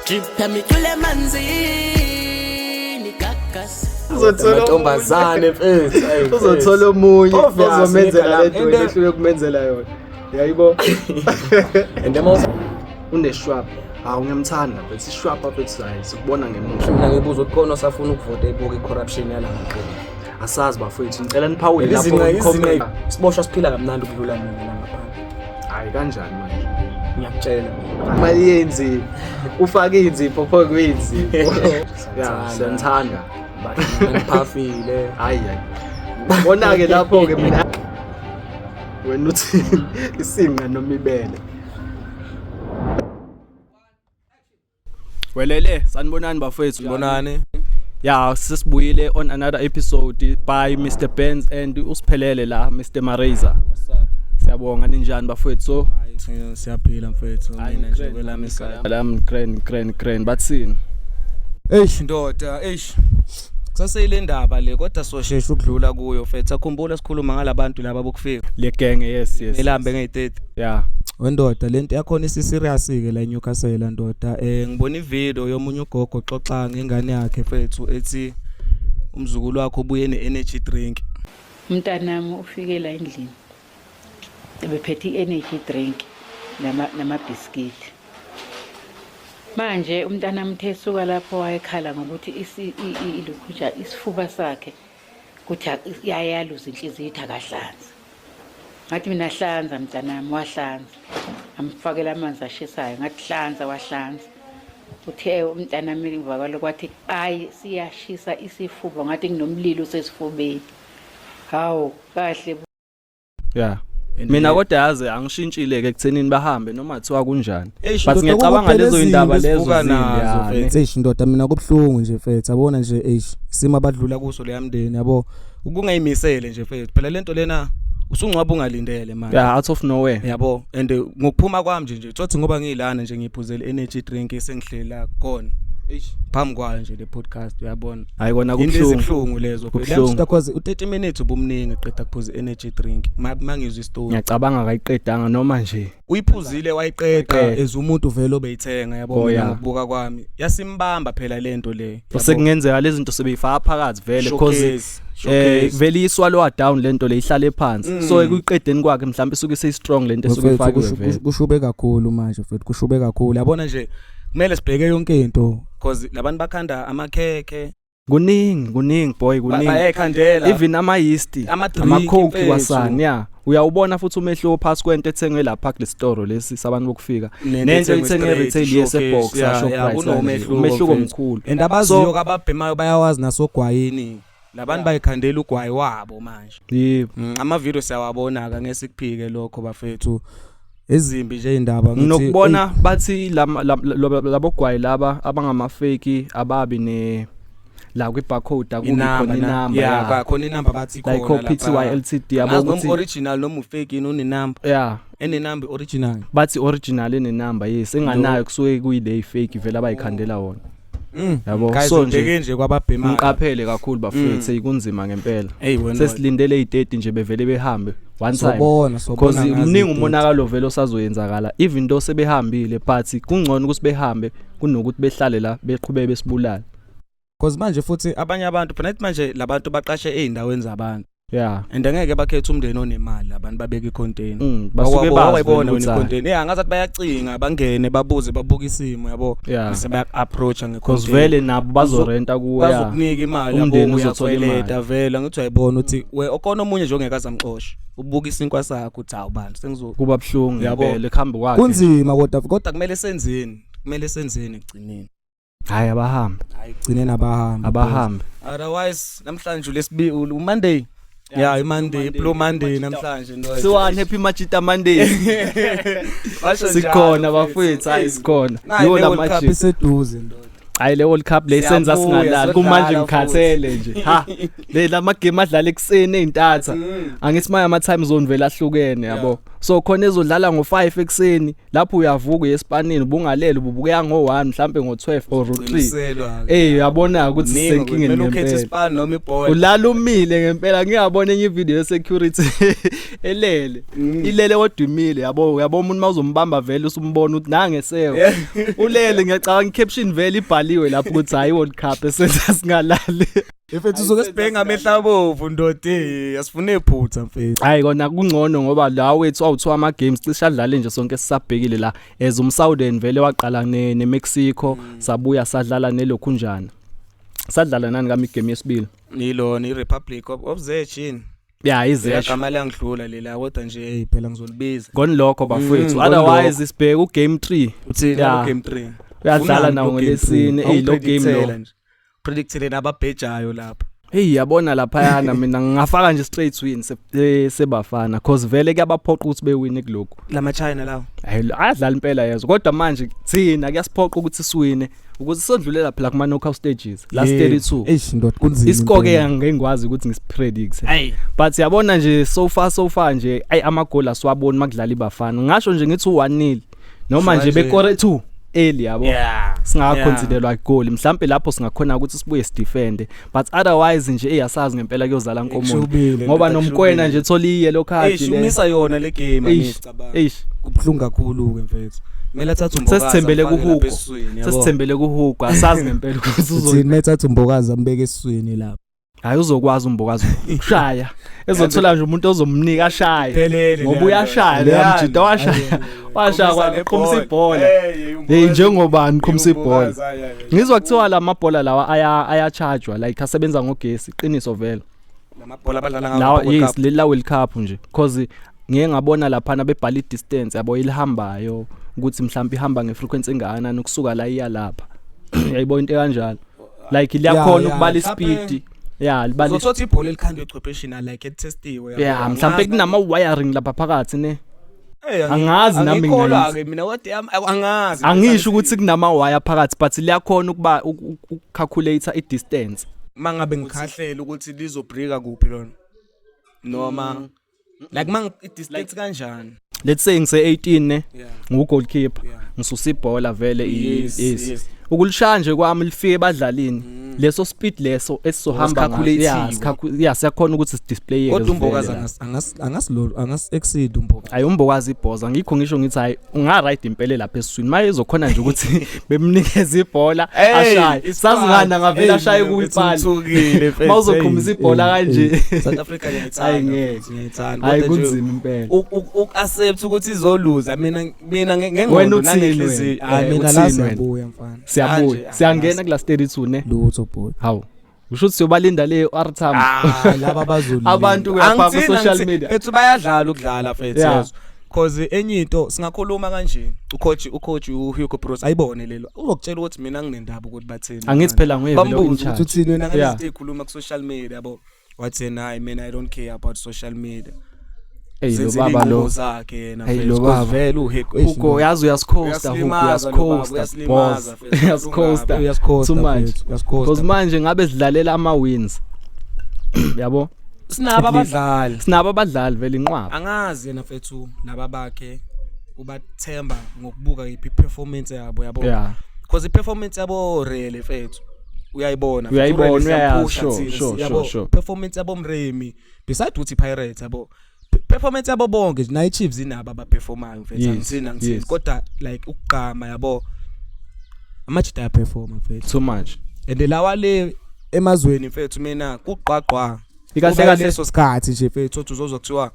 Drip yami icwile emanzini gagasi. Uzothola Amantombazane mfethu. Ayi, mfethu. Uzothola omunye Obvious, ozomenzela nigga, lento and then- ehlule kumenzela yona. Yayibo. And then mawusa- Uneshwap. Hawu ngiyamthanda mfethu. Ishwap mfethu hayi sikubona ngemuva. Mina ngibuza ukuthi khona osafuna ukuvota ebuka i-corruption yala maqembu. Asazi bafethu ngicela niphawule lapho Izinqa izinqa comment. siboshwa siphila kamnandi ukudlula mina la ngaphandle. Hayi kanjani manje? Ngiyakutshela mina. Imali yenzipho. Ufake inzipho pho kuyinzipho. Ya, siyanithanda. Ngiphafile. Hayi hayi. Bona ke lapho ke mina wena uthi isinqa noma ibele. Welele sanibonani bafethu. Bonani. Ya, sesibuyile on another episode by Mr Benz and usiphelele la Mr Mareza. Siyabonga ninjani bafethu? So Siyaphila mfethu mina nje kwelami iside. lami grand grand grand bathini? Eish ndoda, eish. Kusaseyile ndaba le kodwa soshesha ukudlula kuyo mfethu. Akhumbula sikhuluma ngalabantu laba bokufika. Le genge yes. Elambe ngeyi-30. Yeah. Wendoda lento yakhona isi-serious ke la eNewcastle ndoda. Ngibona ivideo yomunye ugogo xoxa ngengane yakhe mfethu ethi umzukulu wakhe ubuye ne-energy drink. Umntanami ufike la endlini ebephethe i-energy drink namabhiskidi. Manje umntanami uthe esuka lapho wayekhala ngokuthi ilokhuja isifuba sakhe kuthi iyayaluza inhliziyo ithi akahlanzi. Ngathi mina hlanza mntanami, wahlanza. Amfakela amanzi ashisayo, ngathi hlanza, wahlanza. Uthe umntanami emva kwalokho wathi ayi siyashisa isifuba, ngathi nginomlilo usesifubeni. Hawu kahle. Yeah. Mina kodwa yazi angishintshile ke ekuthenini bahambe noma kuthiwa kunjani. Eish, But ndoda, ngiyacabanga kuphela lezo izinto indaba lezo esivuka zimbi, nazo, ya, ne. mfethu. Eish ndoda mina kubuhlungu nje mfethu yabona nje eish isimo abadlula kuso leya mndeni yabo ukungayimisele nje mfethu phela lento lena usungcwaba ungalindele manje. Yeah, out of nowhere. Yabo and ngokuphuma kwami nje thothi ngoba ngiyilana nje ngiphuzele energy drink esengihlela khona eish phambi kwayo nje le podcast uyabona. Hayi kona Into kubuhlungu. ezibuhlungu lezo. Kubuhlungu. Because u30 minutes ubumningi qeda kuphuza energy drink mangizwa istory. Ngiyacabanga akayiqedanga noma nje. Uyiphuzile wayiqeda Wayiqeda. as umuntu vele obeyithenga yabo Oh, mina yeah. ngokubuka kwami yasimbamba phela lento le. Sekungenzeka lezi zinto sebeyifaka phakathi vele because Showcase, showcase. vele iswallow down lento le ihlale phansi. So ekuyiqedeni kwakhe mhlawumbe isuke isey strong lento esuke ifakiwe vele. Kushube kakhulu manje mfethu kushube kakhulu yabona nje kumele sibheke yonke into because labantu bakhanda amakhekhe Kuningi kuningi boy kuningi. Bayayikhandela Even ama yeast, Ama-drink, ama coke mfethu. kwasani yeah. Uyawubona futhi umehluko phasi kwento ethengwe lapha kule store lesi sabantu bokufika. Nento ethengwe retail yese box Shoprite. Kunomehluko Umehluko mfethu. mkhulu. And abaziyo ababhemayo bayawazi nasogwayini labantu bayikhandela ugwayi wabo manje. Yebo. Ama-video siyawabona-ke ngeke sikuphike lokho bafethu ezimbi nje indaba ngithi Nokubona bathi labogwayi laba abangama fake ababi ne la kwi barcode akubi khona inamba. Ya khona inamba bathi Like khona o PTY Ltd yabo noma ukuthi original noma ufake yini unenamba yeah enenamba original. Bathi original enenamba yes enganayo kusuke kuyile fake vele abayikhandela wona. Yabo, Guys, so nje- ubheke nje kwababhemayo. Ngiqaphele kakhulu bafethu sekunzima ngempela. Hey wena Sesilindele i30 nje bevele behambe one time. Sobona sobona Because ngazo mningi i-30. umonakalo vele osazoyenzakala even though sebehambile but kungcono ukuthi behambe kunokuthi behlale la beqhubeke besibulala. Cause manje futhi abanye abantu phela nathi manje labantu baqashe ey'ndaweni zabantu Yeah. and angeke bakhethe umndeni onemali abantu babeke icontainer. Basuke bazi Wayibona vele wena ukuthi hayi. icontainer yeah ngazathi bayacinga bangene babuze babuke isimo yabo Yeah. bese bayak-approacha Cause ngecontainer vele nabo bazorenta kuwo yeah. Bazokunika imali Umndeni yabo uzothola imali. uyakweleta vele angithi uyayibona ukuthi we okona omunye nje ongeke azamxosha ubuka isinkwa sakho uthi hawu bantu sengizo Kuba buhlungu Yabo. ngempela ekuhamba kwakhe. Kunzima kodwa kodwa kumele senzeni kumele senzeni ekugcineni. Hayi abahambe. Hayi ekugcineni abahambe. Abahambe. Otherwise namhlanje ulesibi uMonday. Yeah, iMonday, Blue Monday namhlanje ndoda. Siwani happy Majita Monday. Basho njalo, Sikhona bafethu hayi sikhona. Nayi Yo le la World Cup majita. iseduze ndoda. Hayi le World Cup le senza Siyabuya, singalali sodlala kumanje futhi. ngikhathele nje. Ha. Le lama game adlala ekseni ezintatha. Angithi manje ama time zone vele ahlukene yabo. So khona ezodlala ngo5 ekseni, lapho uyavuka uye esipanini, ubungalele, ububuka ngo1 mhlambe ngo12 or 3. Qiniselwa. Eh, uyabona ukuthi Kuningi, sisenkingeni kumele ukhethe ngempela. isipani noma ibhola. Ulala umile ngempela. Ngiyabona enye ivideo ye-security elele, ilele kodwa imile, yabo. Uyabo umuntu mawuzombamba vele usumbona ukuthi nangeseko ulele. Ngiyacabanga i-caption vele ibhaliwe lapho ukuthi hayi, World Cup esenza singalali. Mfethu, usuke sibheke ngamehla abovu, ndoda, asifune iphutha, mfethu. Hayi kona kungcono ngoba la wethu awuthiwa ama games cishe adlale nje sonke sisabhekile la, as umSouthern vele waqala ne Mexico, sabuya sadlala nelokhunjana, sadlala nani kami game yesibili? Nilona iRepublic of Zechin. Ya, izesho. Igama liyangidlula lela, kodwa nje hey, phela ngizolibiza. Ngonilokho bafowethu. Otherwise sibheke ugame 3. Uthini? Yeah. Game 3. Uyadlala nawo ngelesine. Ey, lo game lo. Predictele nababhejayo lapha. Hey, yabona laphayana mina ngingafaka nje straight win sebafana, cause vele kuyabaphoqa ukuthi bewine kulokhu. Lama China lawo. Hayi, ayadlala impela yezo, kodwa manje thina kuyasiphoqa ukuthi siwine ukuze sodlulela phela kuma knockout stages last 32. Eish ndoda, kunzima. Isikoke impela. angeke ngikwazi ukuthi ngisipredict, Hayi. but yabona nje so far nje, ayi, amagoli asiwaboni makudlala ibafana. Ngasho nje ngithi u1-0 noma nje Nje. bekore 2 early, yabo, singaconsiderwa igoli mhlambe lapho singakhona ukuthi sibuye sidefende, but otherwise nje eyasazi ngempela kuyozala nkomo Kushubile, ngoba ndoda, noMkwena kushubile. nje thola iyellow card Eish, le. umisa yona le game. Eish, Angisicabanga. Eish. Kubuhlungu kakhulu ke, mfethu. Kumele athathe uMbokazi. Sesithembele amfake kuHugo. lapha esiswini, yabo. Sesithembele kuHugo, asazi ngempela ukuthi uzo Uthini methatha uMbokazi ambeke esiswini lapha? Hayi, uzokwazi uMbokazi ukushaya, ezothola nje umuntu ozomnika ashaye. Phelele. Ngoba uyashaya leya mjita, washaya washaya kwaqhumisa ibhola. Hey, njengobani qhumisa ibhola? Ngizwa kuthiwa la mabhola lawa ayachargewa, like asebenza ngogesi, iqiniso vele? Lamabhola abadlala ngawo Lawa World yes Cup. leli la World Cup nje, cause ngiye ngabona laphana bebhala i-distance, yabo, ilihambayo ukuthi mhlawumbe ihamba ngefrequency engakanani ukusuka la iya lapha, uyayibona into kanjalo, like liyakhona ukubala ispeed ya libala. Uzothola ibhola elikhandwe echwepheshini, like etestiwe. Yeah, mhlawumbe kunama wiring lapha phakathi ne. Angazi nami. Angikholwa Ngingayenza. ke mina, kodwa angazi. Angisho ukuthi kunama wire phakathi, but liyakhona ukuba ukucalculate i-distance. Mangabe ngikhahlela ukuthi lizobrika kuphi lona, noma like mang i-distance kanjani? Let's say ngise 18 ne, ngu goalkeeper, ngisusa ibhola vele yes. Ukulishaya nje kwami lifike ebadlalini, leso speed leso esizohamba ngaso. Sikhalculate-iwe. Yeah, siyakhona ukuthi sidisplay. Kodwa uMbokazi angas angas exceed uMbokazi. Hayi, uMbokazi ibhoza, ngikho ngisho ngithi hayi, unga right impela lapha esiswini maye ezokhona nje ukuthi bemnikeze ibhola ashaye, sazi ngani angavela ashaye kuyipali mawuzoqhumisa ibhola kanje. South Africa ngiyayithanda. Hayi, ngeke. Mfethu, ngiyayithanda. Hayi, Kodwa nje kunzima impela. Uku-accept ukuthi izoluza, mina Wena ngengqondo uthini nangenhliziyo. wena? Hayi, Eh, mina la uthini wena? siyabuya, mfana. Siyabuya. Kanje, Siyangena kula 32 ne? Lutho, boy. Hawu, usho ukuthi siyobalinda le R Tambo. Ah, laba bazolila. Abantu uyapha ku Angithini, social angithini. media. Mfethu, bayadlala ukudlala, mfethu, yezwa. Cause enye into singakhuluma kanje, ucoach uHugo Broos ayibone lelo, uzokutshela ukuthi mina nginendaba ukuthi bathini. Angithi phela nguye vele Bambuza in charge. ukuthi uthini wena ngalezinto ey'khuluma ku-social media, yabo. Wathi hayi, mina I don't care about social media. Hey, lo Zenzela baba lo. iy'nqumo zakhe yena, Hey, mfethu, lo 'cause baba. vele uHugo Hugo, yazi uyasicosta Hugo. Uyasilimaza lo baba, Uyasicosta, uyasilimaza, boss. mfethu. Uyasicosta. Uyasicosta, Too much. mfethu, uyasicosta. Because manje ngabe sidlalela ama wins, yabo. Sinabo At least. abadlali. Sinabo abadlali vele, inqwaba. Angazi yena, mfethu, laba bakhe ubathemba ngokubuka yiphi performance yabo, yabo, because i-performance yabo really, mfethu, uyayibona, mfethu, Uyayibona, uRele uyayazi, siyampusha thina, yabo, performance yabo Mremi, beside ukuthi Pirates, yabo, performance yabo bonke nje, nayo Chiefs inabo abaperformayo, mfethu. Angithini, angithini, kodwa like ukugqama, yabo, amajita ayaperforma, mfethu. Too much. And lawa le emazweni, mfethu, mina kuqaqwa Ikahle Kuba kahle. leso sikhathi nje, mfethu, uthi uzozwa kuthiwa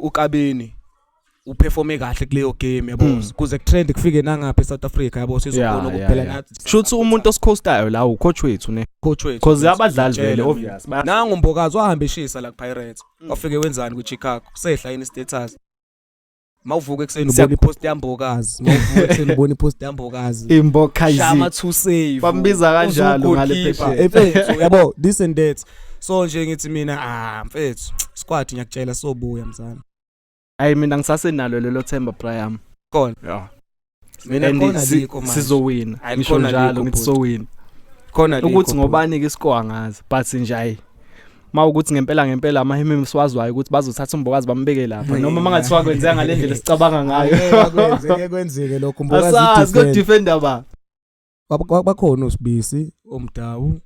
ukabini uperforme kahle kuleyo game, yabo, kuze kutrend kufike nangapha eSouth Africa, yabo, sizokhona ukuphela nathi. Shuthi umuntu osicostayo la ucoach wethu ne? Coach wethu. Because abadlali vele Ngiyakutshela obvious mina. Nangu uMbokazi wahamba eshisa la kuPirates, wafike wenzani kuChicago? Sehla yini status? Mawuvuka ekseni ubona ipost yaMbokazi, mawuvuka ekseni ubona ipost yaMbokazi. Imbokazi. Shama to save. Bambiza kanjalo ngale Uzu-goalkeeper. phesheya. Eh, mfethu, yabo, this and that. So nje ngithi mina, ah mfethu, squad ngiyakutshela, sobuya mzana. Hayi, mina ngisasenalo lelo themba, Brian. Khona. Yeah. Mina And khona likho manje. Sizowina. Hayi, Ngisho khona njalo likho, ngithi bhuti. sowina. Khona likho, Ukuthi bhuti. ngobani ke iscore angazi, but nje hayi. Mawukuthi ngempela ngempela amahememe siwazwayo ukuthi bazothatha uMbokazi bambeke lapha noma mangathiwa kwenzeka ngalendlela sicabanga ngayo. Ngeke kwenzeke lokho uMbokazi. Asazi ko defender ba. Bakhona uSibisi, oMdawu,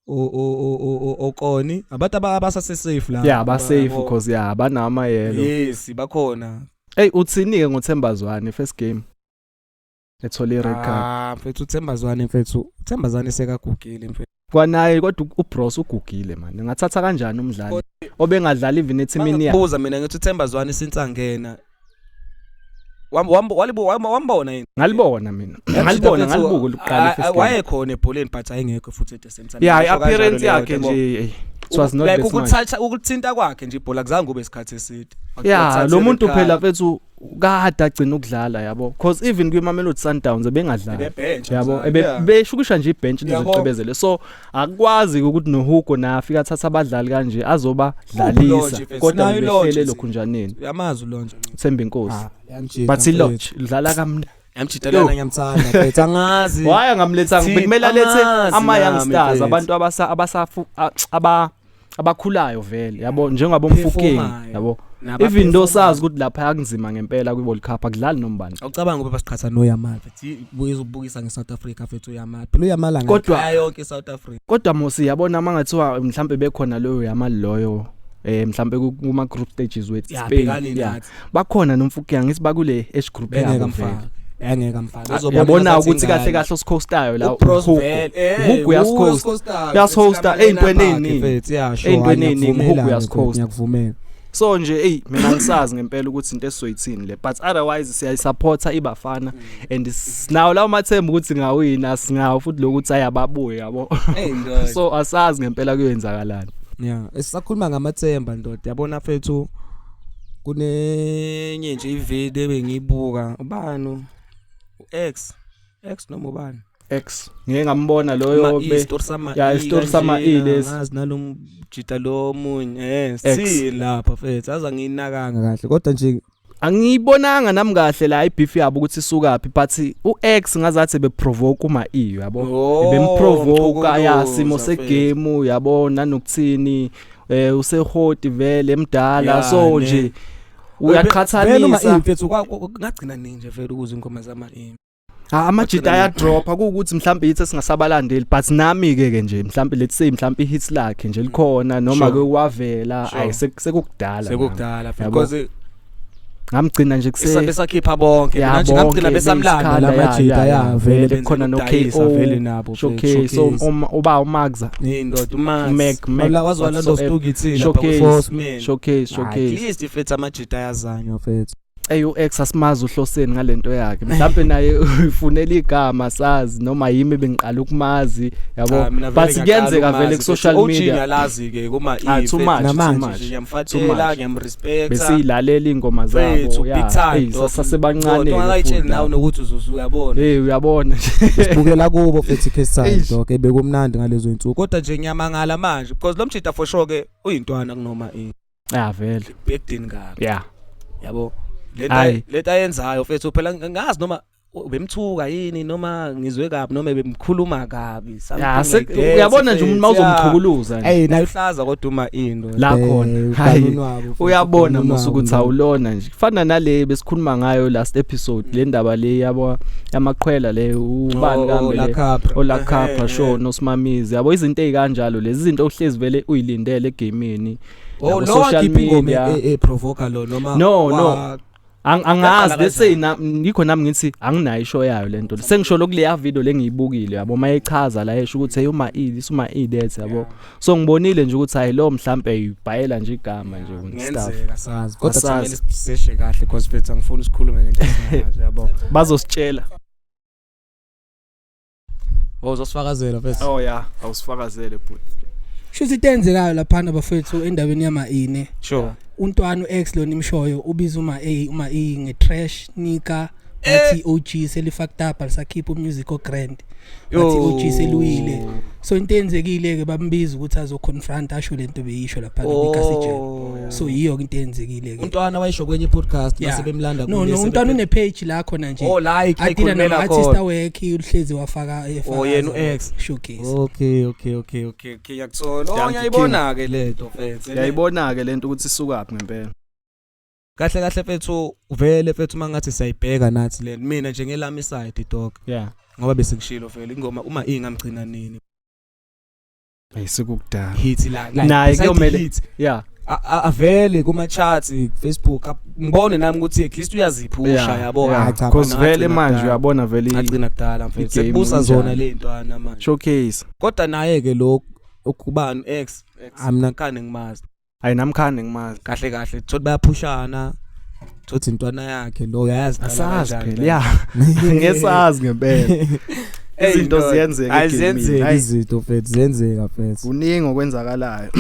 o okoni abantu abasase safe la. Yeah, ba safe because yeah banama yellow. Yes, bakhona. Hey, uthini ke ngoThemba Zwane first game ethole i red card? Ah mfethu, uThemba Zwane mfethu, uThemba Zwane sekagugile mfethu. Kwanaye kodwa uBroos ugugile man. Ngingathatha kanjani umdlali obengadlali even ethimini yakhe? Buza mina ngithi uThemba Zwane since angena wambona yini? Ngalibona mina. Ngalibona, ngalibuka luqala first game. Wayekhona ebholeni but ayengekho futhi at the same time. Yeah, i-appearance yakhe nje it was not like ukuthatha ukuthinta kwakhe nje ibhola kuzange kube isikhathi eside. Yeah, lo muntu phela mfethu kade agcina ukudlala yabo, cause even kwiMamelodi Sundowns ebengadlali yabo, ebeshukusha nje ibench lizocebezele, so akwazi ukuthi noHugo na afika athatha abadlali kanje azoba dlalisa kodwa behlele lokhunjaneni. Uyamazi uLonje? Themba inkosi, but iLodge udlala kamnandi. Yamjidalana, ngiyamthanda mfethu, angazi. Why angamletha? Bekumele alethe ama young stars, abantu abasa abasafu aba abakhulayo vele yabo, njengabo Mofokeng yabo, even though sazi ukuthi lapha akunzima ngempela kwi World Cup, akudlali nombani. Awucabanga ube basiqhatha noYamal mfethu, buyizobukisa ngeSouth Africa mfethu, uYamal phela, uYamal Kodwa yonke iSouth Africa. Kodwa Mosi, yabona mangathiwa mhlambe bekhona loyo Yamal loyo mhlambe kuma group stages with Spain, yeah, bakhona noMofokeng, ngithi bakule age group yabo vele. Engeke amfake. Yabona ukuthi kahle kahle osicoastayo la uHugo, Hugo uyasicoast, uyasihosta eyintweni eziningi, eyintweni eziningi Hugo uyasicoast. Ngiyakuvumela. So nje hey, mina ngisazi ngempela ukuthi into esizoyithini le, but otherwise siyayisupporta iBafana and sinawo lawo mathemba ukuthi ngawina, singawo futhi lokuthi ayababuye yabo, so asazi ngempela kuyenzakalani. Yeah, esisakhuluma ngamathemba ndoda, yabona fethu, kunenye nje ivideo ebengiyibuka, ubani, u-X X noma ubani? X, ngeke ngambona loyo be story sama. Ya, story sama E lesi. Ngazi nalomjita lo munye si lapha fethu, aza ngiyinakanga kahle kodwa nje. Angiyibonanga nami kahle la ibeef yabo ukuthi isukaphi, but uX ngazathi beprovoke uma E yabo, bemprovoke ya simo segame yabo, nanokuthini usehoti vele emdala, so nje uyaqhathanisa. Mfethu, ngagcina nini nje vele ukuze ingoma zama E? Ah, amajita ayadropa, kuwukuthi mhlawumbe yithi singasabalandeli, but nami ke ke nje mhlawumbe let's say mhlawumbe hits lakhe nje likhona noma ke wavela, ayi, sekukudala. Sekukudala because ngamgcina nje kuse besakhipha bonke, mina nje ngamgcina besamlanda la majita ya vele khona no KO vele nabo. Showcase, so uba uMagza. Indoda uMax. Mac Mac. La wazwala ndo stuki Showcase, showcase, showcase. At least ifethu amajita ayazanywa fethu. Ey, uX asimazi uhloseni ngalento yakhe, mhlawumbe naye uyifunela igama, sazi noma yimi bengiqala ukumazi yabo, but kuyenzeka vele ku social media. Ngiyalazi ke kuma e too much, too much. Ngiyamfatela, ngiyamrespecta. Besilalela ingoma zabo, yeah, hey, sasebancane. Ungakayitsheli nawe nokuthi uzuyabona. Hey, uyabona. Sibukela kubo futhi Cape dog, bekumnandi ngalezo insuku, kodwa nje ngiyamangala manje because lo mjita for sure ke uyintwana kunoma e. Yeah, vele. Bekudini kabi. Yabo. Hayi. Lento ayenzayo mfethu phela, ngazi noma bemthuka yini noma ngizwe kabi noma bemkhuluma kabi. Ya, uyabona nje umuntu mawuzomchukuluza nje. Hey, naye uhlaza kodwa uma into la khona, hayi, uyabona mos ukuthi awulona nje, kufana nale besikhuluma ngayo last episode, le ndaba le yabo yamaqhwela le, ubani kambe le, ola Capra, sure, nosimamizi yabo, izinto ezikanjalo lezi, izinto ohlezi vele uyilindele egamini. Oh, lo wakhipha ingoma e provoke lo noma? No, angazi, let's say ngikho nami ngithi anginayo ishow yayo lento, sengisho lokuleya video lengiyibukile yabo, mayechaza la esho ukuthi hey, uma e this, uma e that yabo, so ngibonile nje ukuthi hayi, lo mhlambe ibhayela nje igama nje stuff. Ngenzeka, sazi, kodwa kumele siseshe kahle because mfethu angifuni sikhulume ngento esingayazi yabo. Bazositshela. Oh, uzosifakazela mfethu. Oh yeah, awusifakazele bhuti. Shuthi into eyenzekayo laphana bafethu endaweni yama-ine. Untwana u-X lo nimshoyo ubiza uma A, uma E nge-trash nika. Bathi OG seli fucked up, alisakhipha umusic o grand. Bathi OG seliwile. So into eyenzekile ke, bambiza ukuthi azo confront, asho lento beyisho lapha kwi-Kasi Jam. So yiyo ke into eyenzekile ke. Umntwana wayisho kwenye podcast, base bemlanda. No, no, umntwana une page la khona nje. Oh, like adila ekhulumela nama-artist khona. awekho, uhlezi wafaka efaka. Oh, yena u-X. Showcase. Okay, ngiyakuthola. Oh, Dankie, ngiyayibona ke lento mfethu. Uyayibona ke lento ukuthi isukaphi ngempela. Kahle kahle mfethu, vele mfethu, mangathi siyayibheka nathi lento, mina nje ngelami side, dog, ngoba bese ngishilo vele ingoma uma ingamgcina nini Ayisikukudala. Hit la, like, Naye beside kuyomele- hit, avele kuma charts, Facebook, ngibone nami ukuthi at least uyaziphusha, yabo. Ah, cha, Because bana, vele ngagcina manje kudala. uyabona vele Ngagcina kudala mfethu, i-game sekubusa injani. zona le ntwana manje. Showcase. Kodwa naye ke lo ukubani X, amina kane ngimazi. Ayi, namkhane ngimazi. Kahle kahle thothi bayaphushana, thothi intwana yakhe lo, uyayazi dala Asazi kanjani phela. le. Ngesazi ngempela. Ey, Izinto ndoda. ziyenzeka Hayi, egamini. ziyenzeka Hayi. izinto mfethu, ziyenzeka mfethu. Kuningi okwenzakalayo.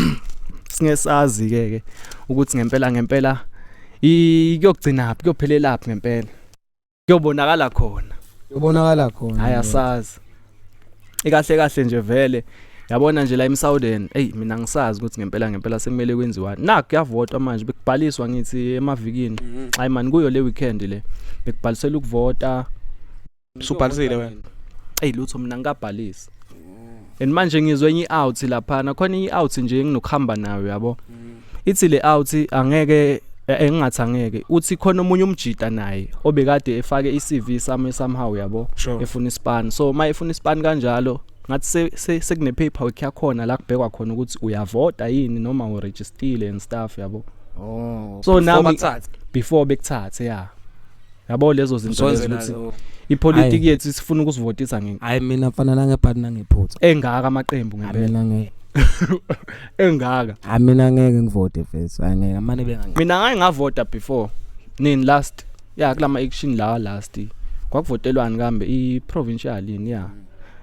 Singesazi ke ke ukuthi ngempela ngempela kuyogcina phi, kuyophelela phi ngempela. Kuyobonakala khona. Ubonakala khona. Hayi, asazi. Ikahle kahle nje vele yabona nje la eMsawudeni, ey, mina ngisazi ukuthi ngempela ngempela sekumele kwenziwani. Nakho kuyavotwa manje, bekubhaliswa ngithi emavikini. Hayi man, kuyo le weekend le bekubhalisela ukuvota. Usubhalisile wena? Ey, lutho, mina ngikabhalisi. And manje ngizwe enye i-out laphana khona, i-out nje enginokuhamba nayo, yabo. Ithi le out angeke, engingathi angeke, uthi khona omunye umjita naye obekade efake i-CV sami somehow, yabo, efuna ispan. So uma efuna ispan kanjalo, ngathi sekune paperwork yakhona la kubhekwa khona ukuthi uyavota yini noma uregistile and stuff, yabo. Oh. So nami- bakuthathe. Before bekuthathe, ya, yabo, lezo zinto lezo Usonze ukuthi nazo. ipolitiki Ayi. yethu sifuna ukusivotisa nge Hayi, mina mfana, nangebhadi nangephutha. Engaka amaqembu Hayi, ngempela. mina ngeke. Engaka. Hayi, mina ngeke ngivote mfethu, angeke amane bengangi. Mina ngake ngavota before nini, last ya kulama action lawa last, kwakuvotelwani kambe, i-provincial yini?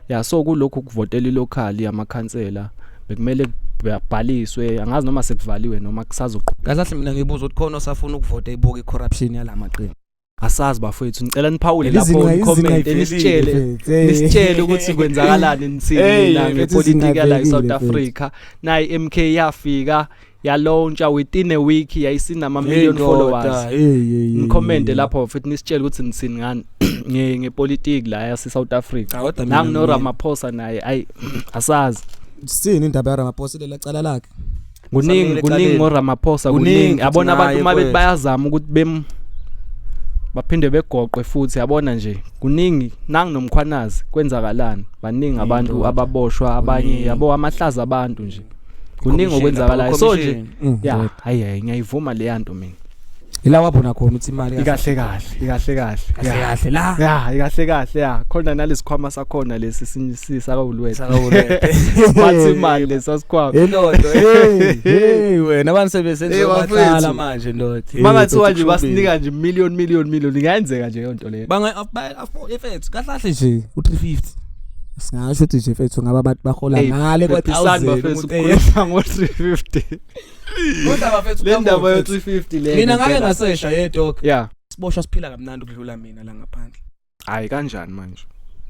Ya, so kulokhu kuvotela ilocal yamakhansela bekumele kubhaliswe, angazi noma sekuvaliwe noma kusazoqhubeka. Kahle kahle mina ngibuza ukuthi khona osafuna ukuvota ibuka icorruption yalamaqembu. Asazi bafowethu, ngicela niphawule lapho, comment, nisitshele ukuthi kwenzakalani, nithini Hey, nina mfethu, ngepolitiki yala izinga eSouth ivelile, Africa. Nayi MK yafika yalauncha, within a week yayisinama million followers. Nicommente lapho futhi nisitshele ukuthi nithini ngani ngepolitiki la yase South Africa. Kodwa mina Nangu no Ramaphosa naye, ayi, asazi. Sini indaba yaRamaphosa, lela cala lakhe? Kuningi. Samile Kuningi ecaleni. ngoRamaphosa. Kuningi Kuningi futhi yabona abantu ngaye uma bethi kwethu. bayazama ukuthi bem baphinde begoqwe futhi, yabona nje kuningi. Nangu noMkhwanazi, kwenzakalani? Baningi abantu Indoda. ababoshwa abanye, Kuningi. yabo, amahlaza abantu nje, kuningi okwenzakalayo. So nje ya, hayi hayi, ngiyayivuma le yanto mina. Ila wabona khona ukuthi imali Ikahle kahle, ikahle kahle. Kahle kahle la. Ya, ikahle kahle, ya, khona nalesikhwama sakhona lesi sisakawulwethu. Sakawulwethu. Bathi imali lesasikhwama. Ndoda, hey hey wena, abantu sebesenza Hey, bacala bafethu. manje, ndoda. Mangathiwa nje basinika nje million million million, ingayenzeka nje yonto leyo. Banga efethu kahle kahle nje u350, singasho ukuthi nje fethu ngaba abantu bahola Hey, ngale kwa phephisani 1000 bafethu, umuntu eyedwa. ukukhuluma ngo-350. Kodwa bafethu, Le ndaba mfethu, yo-350 le mina ngake ngempela. ngasesha ye dog, siboshwa siphila kamnandi ukudlula mina la ngaphandle. Hayi, kanjani manje?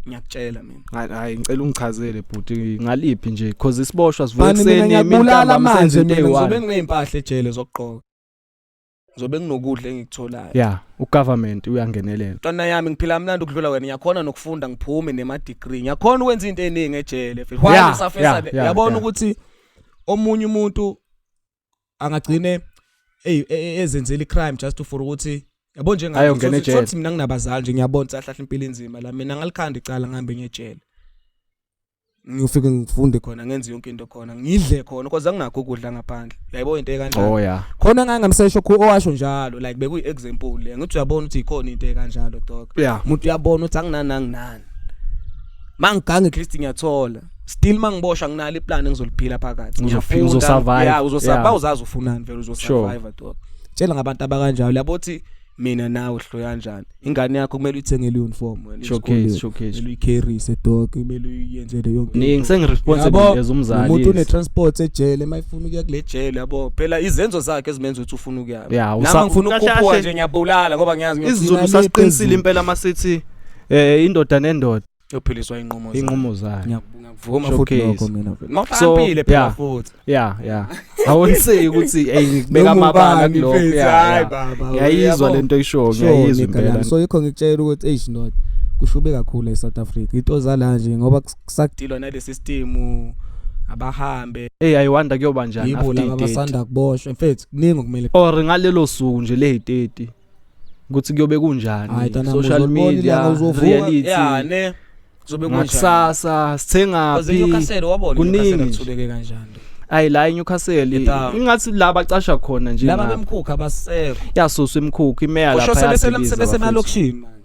Ngiyakutshela mina. Hayi hayi, ngicela ungichazele bhuti, ngaliphi nje, cause isiboshwa sivuka Mani mina ekuseni, ngiyakubulala emini manje, manje mina ngizobe nginezimpahla ejele zokugqoka, ngizobe nginokudla engikutholayo. Ya, ugovernment uyangenelela. Ntwana yami, ngiphila kamnandi ukudlula wena, ngiyakhona nokufunda ngiphume nema-degree, ngiyakhona ukwenza into eningi ejele mfethu. Why usafesa le? Yabona ukuthi omunye umuntu angagcine ezenzela i-crime just for ukuthi yabo Ayongena ejele. njengathi mina nginabazali nje, ngiyabona ukuthi ahlahle impilo inzima la, mina ngalikhanda icala, ngihambe ngiyejele, ngifike ngifunde khona, ngenze yonke into khona, ngidle khona, because anginakho ukudla ngaphandle, uyayibona into ekanjalo. Oh ya. Khona ngangamsesho owasho njalo, like bekuyi example le, ngithi uyabona ukuthi ikhona into ekanjalo, dog. Umuntu uyabona ukuthi anginani anginani, mangigange at least ngiyathola, still mangiboshwa nginalo iplan engizoliphila phakathi. Uzophila, Ngiyafunda, uzosurvive. Yeah, uzosurvive. Uzazi ufunani vele, uzosurvive, dog. Tshela ngabantu abakanjalo, yabo, ukuthi Mina nawe hlo kanjani? Ingane yakho kumele uyithengele uniform wena Showcase, showcase. Kumele uyicarryise dog, kumele uyenzele yonke Ningi into. sengiresponsible Yabo, as umzali. Umuntu une transport ejele mayifuna ukuya kule jele yabo. Phela izenzo zakhe ezimenza ukuthi ufuna ukuya. Yeah, Nami ngifuna kahle ukukhuphuka kahle nje ngiyabulala ngoba ngiyazi isiZulu ngiyogcina le sasiqinisile phezulu. impela masithi indoda nendoda Yophiliswa inqumo zayo. inqumo zayo. Ngiyakuvuma Showcase. futhi lokho mina vele. So, Mawuhlakaniphile phela yeah. futhi. Yeah. I won't say ukuthi hey ngibeka Noma amabala ubani kulokho. mfethu, Yeah, hayi yeah. baba, Ngiyayizwa uyabo. lento oyishoyo, Sure, ngiyayizwa nigga lami. impela. So yikho ngikutshela ukuthi eish ndoda kushube kakhulu eSouth Africa. Into zala nje ngoba kusakudilwa nale system abahambe Hey I wonder kuyoba njani yibo after laba i-30. abasanda kuboshwa. Mfethu kuningi okumele Or ngalelo suku nje le-30 ukuthi kuyobe kunjani Hayi, ntwana, social uzolibona media ilanga, uzovuka. reality Yeah, ne kuzobe kunjani. ngakusasa sithengaphi Newcastle wabona Kuningi Newcastle nje. kuthuleke kanjani. Ayi la eNewcastle Ita- ingathi la bacasha khona nje Laba ngapha. bemkhukhu abasekho. Yasuswa imikhukhu imeya Kusho lapha sebese yadiliza sebesemalokishini manje.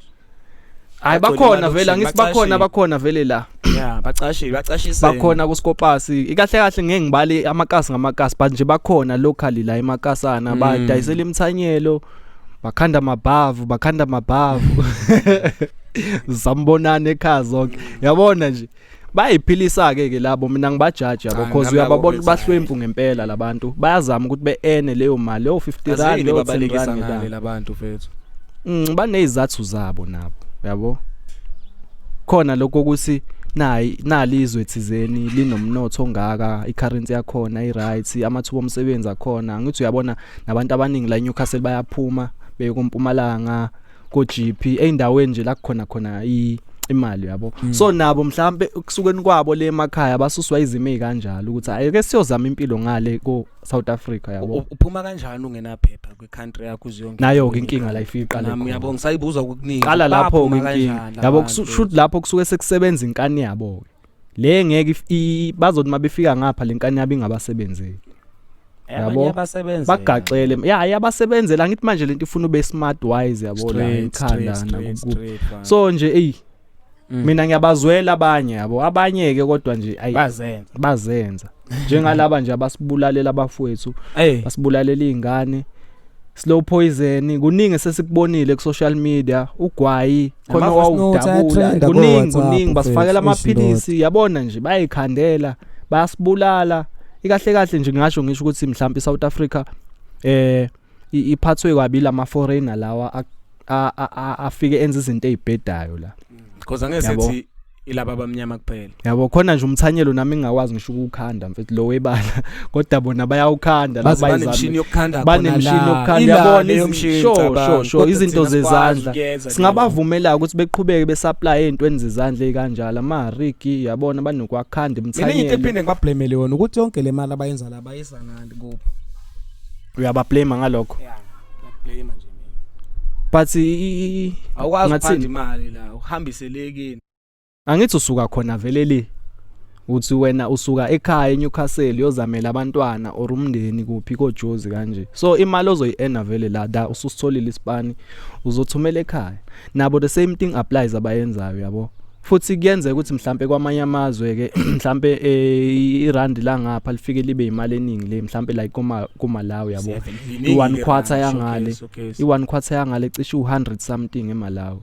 Hayi Bagcwele bakhona vele emalokishini, angithi bakhona bacashile. bakhona vele la Yeah, bacashile, bacashise. bakhona kuSkopasi ikahle kahle ngeke ngibale amakasi ngamakasi but nje bakhona locally la emakasana badayisela imithanyelo bakhanda amabhavu bakhanda amabhavu zambonana ekhaya zonke yabona nje bayiphilisa ke ke labo mina ngibajaji yabo Cha, cause nami uyababona labo bahlwempu ngempela labantu bayazama ukuthi be-ene leyo mali leyo 50 rand Azini leyo 10 babalekisa rand ngale ngelanga. labantu mfethu. Banezizathu zabo nabo yabo khona lokho ukuthi nayi nalizwe thizeni linomnotho ongaka icurrency yakhona i-right amathuba omsebenzi akhona ngithi uyabona nabantu abaningi la eNewcastle bayaphuma beye kompumalanga ko GP eindaweni nje la kukhona khona imali yabo so nabo mhlambe kusukeni kwabo le emakhaya basuswa izimo ezikanjalo ukuthi ayike siyozama impilo ngale ko South Africa yabo Uphuma kanjani ungenaphepha kwi-country yakho uziyonke nayo ke inkinga la ifika iqale Nami khona. uyabo ngisayibuza okuningi. Qala lapho Baphuma inkinga kanjani yabo labantu? shoot lapho kusuke sekusebenza inkani yabo ke le ngeke bazothi mabefika ngapha le nkani yabo ingabasebenzeli Abanye yabo. abasebenza Bagaxele ya yabasebenzela ngithi manje lento ifuna ube smart wise yabo la ekhanda nakuku so nje ey mina ngiyabazwela abanye yabo abanye ke kodwa nje ayi bazenza bazenza njengalaba nje abasibulalela abafowethu hey basibulalela izingane slow poison kuningi sesikubonile ku social media ugwayi khona Nama-voice notes owawudabula ayatrenda kuningi ko-WhatsApp, kuningi basifakela mfethu, eish, amaphilisi yabona nje bayikhandela bayasibulala ikahle kahle nje ngisho ngisho ukuthi mhlawumbe iSouth Africa iphathwe kabi lama foreigner lawa afike enza izinto ezibhedayo la because angeke Yabo. sithi ilaba abamnyama kuphela yabo khona nje umthanyelo nami ngingakwazi ngisho ukuwukhanda mfethu lo webala kodwa bona bayawukhanda baze la banemshini yokukhanda khona banemshini la. yokukhanda Ila yabona leyo mshini, sure cabanga. sure sure Kodwa izinto thina sikwazi zezandla ukuyenza leyo. singabavumela ukuthi beqhubeke besupply ezintweni zezandla ezikanjalo ama-rigi yabona banokwakhanda Mina into imithanyelo ephinde ngibablamele yona ukuthi yonke le mali abayenza la bayisa ngani kubo uyabablame ngalokho yeah ngiyablame nje mina but awukwazi Ngathini? ukuphanda imali la uhambise le kini angithi usuka khona vele le uthi wena usuka ekhaya eNewcastle yozamela abantwana or umndeni kuphi koJozi kanje so imali ozoyi-earna vele la da ususitholile isipani uzothumela ekhaya nabo the same thing applies abayenzayo yabo futhi kuyenzeka ukuthi mhlambe kwamanye amazwe ke mhlambe irandi la ngapha lifike libe imali eningi le mhlambe like kuma kuMalawi yabo i-one quarter yangale i-one quarter yangale cishe u-100 something eMalawi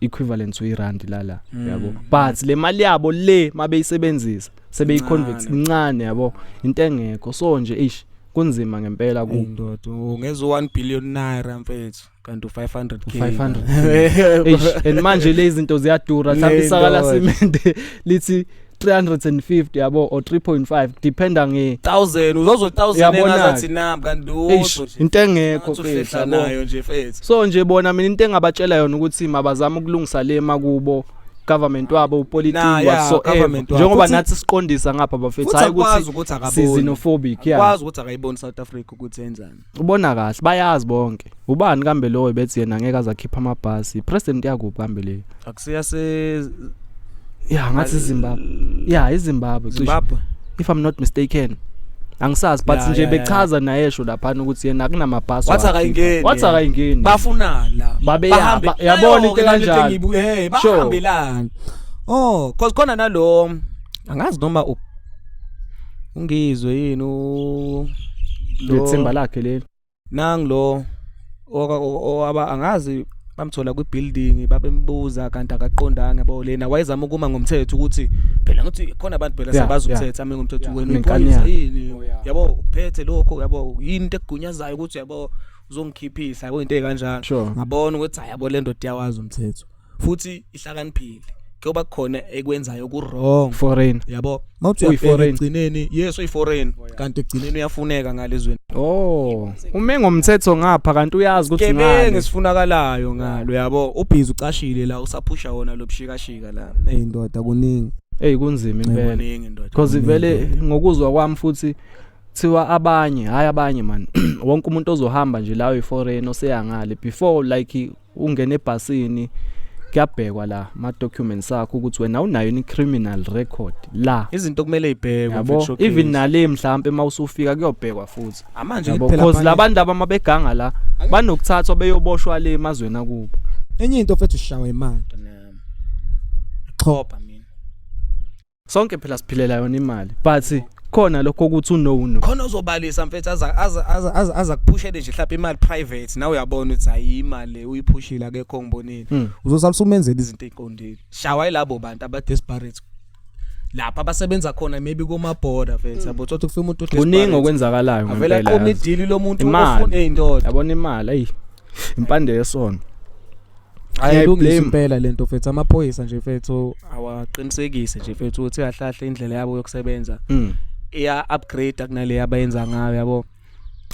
equivalent to irandi lala yabo but le mali yabo le mabeyisebenzisa sebeyiconvex incane yabo into engekho so nje eish kunzima ngempela ku ndoda ungeza u1 billion naira mfethu kanti u500k 500 eish and manje lezi zinto ziyadura mhlawumbe isaka la simende lithi 350 yabo or 3.5 dependa nge 1000 uzozo 1000 Yabona-ke. engazathi nami kanti eish into engekho mfethu uhlehla yabo. nayo nje mfethu so nje bona mina into engabatshela yona ukuthi mabazame ukulungisa le makubo government wabo upolitiki Na, yeah, whatsoever government wabo. njengoba Futhi- nathi siqondisa ngapha bafethu futhi hayi akwazi ukuthi ukuthi akaboni si-xenophobic yeah akwazi ukuthi akayiboni South Africa ukuthi yenzani ubona kahle bayazi bonke ubani kambe lowo bethi yena ngeke azakhipha amabhasi president yakuphi kambe leyo akusiya se yeah ngathi iZimbabwe yeah iZimbabwe cishe Zimbabwe if i'm not mistaken angisazi but Yeah, nje yeah, yeah. bechaza naye esho laphana ukuthi yena akunamabhasi Wathi wakhipha. akayingeni wathi yena. akayingeni bafunani la Babe ya, Bahambe- yabona into Nayo-ke nale ekanjalo. engiyibuke, hey Sure. bahambelani oh cause khona nalo angazi noma ungizwe yini lethemba lakhe leli nanglo Owaba angazi bamthola kwi-building, babembuza kanti akaqondanga, yabo. Lena wayezama ukuma ngomthetho ukuthi phela ngithi khona abantu phela sabazi umthetho, ame ngomthetho, wena Nenkani uyiphoyisa yakhe. yini, yabo, uphethe lokho, yabo, yini into ekugunyazayo ukuthi, yabo, uzongikhiphisa, yabo, into ekanjalo. Ngabona ukuthi hayi, yabo, le ndoda iyawazi umthetho futhi ihlakaniphile, kuyoba khona ekwenzayo ku wrong. Foreign. Yabo, mawuthi uyabheka Uyi-foreign. ekugcineni, yes, uyi-foreign, kanti ekugcineni uyafuneka ngalezweni. Oh, ume ngomthetho ngapha kanti uyazi ukuthi Gebengu ngale. esifunakalayo ngalo, yabo, ubhizi ucashile la, usaphusha wona lo bushikashika la. Hey ndoda, kuningi. Hey, kunzima impela. Kuningi, ndoda. Because vele ngokuzwa kwami futhi kuthiwa abanye, hayi abanye man, wonke umuntu ozohamba nje la uyi-foreign oseya ngale, before like ungene ebhasini kuyabhekwa la ma documents akho ukuthi wena unayo ni criminal record la. Izinto kumele ibhekwe. Yabo, even nale mhlambe mawusufika kuyobhekwa futhi. Manje yabo, phela because abanye- labantu laba mabeganga la banokuthathwa beyoboshwa le emazweni akubo. Enye into mfethu, sishawa imali. Xhopha mina. Sonke phela siphilela yona imali, but khona lokho ukuthi uno uno Khona ozobalisa mfethu, aza aza aza aza, aza kuphushele nje mhlawumbe imali private, nawe uyabona ukuthi hayi, imali le uyiphushile, akekho ngibonile. Uzosala usumenzela izinto eziqondile. Shawa yilabo bantu aba desperate lapha abasebenza khona, maybe kuma border mfethu, yabo, thothi kufika umuntu Kuningi desperate okwenzakalayo avela ngempela, qoma yazi. idili lomuntu Imali. ofuna indoda. Yabona imali, ayi, impande yesono. Ayilungisa Ngiyayi-blame. impela lento mfethu, amaphoyisa nje mfethu. Awaqinisekise nje mfethu ukuthi kahle indlela yabo yokusebenza iya upgrade kunale abayenza ngayo, yabo,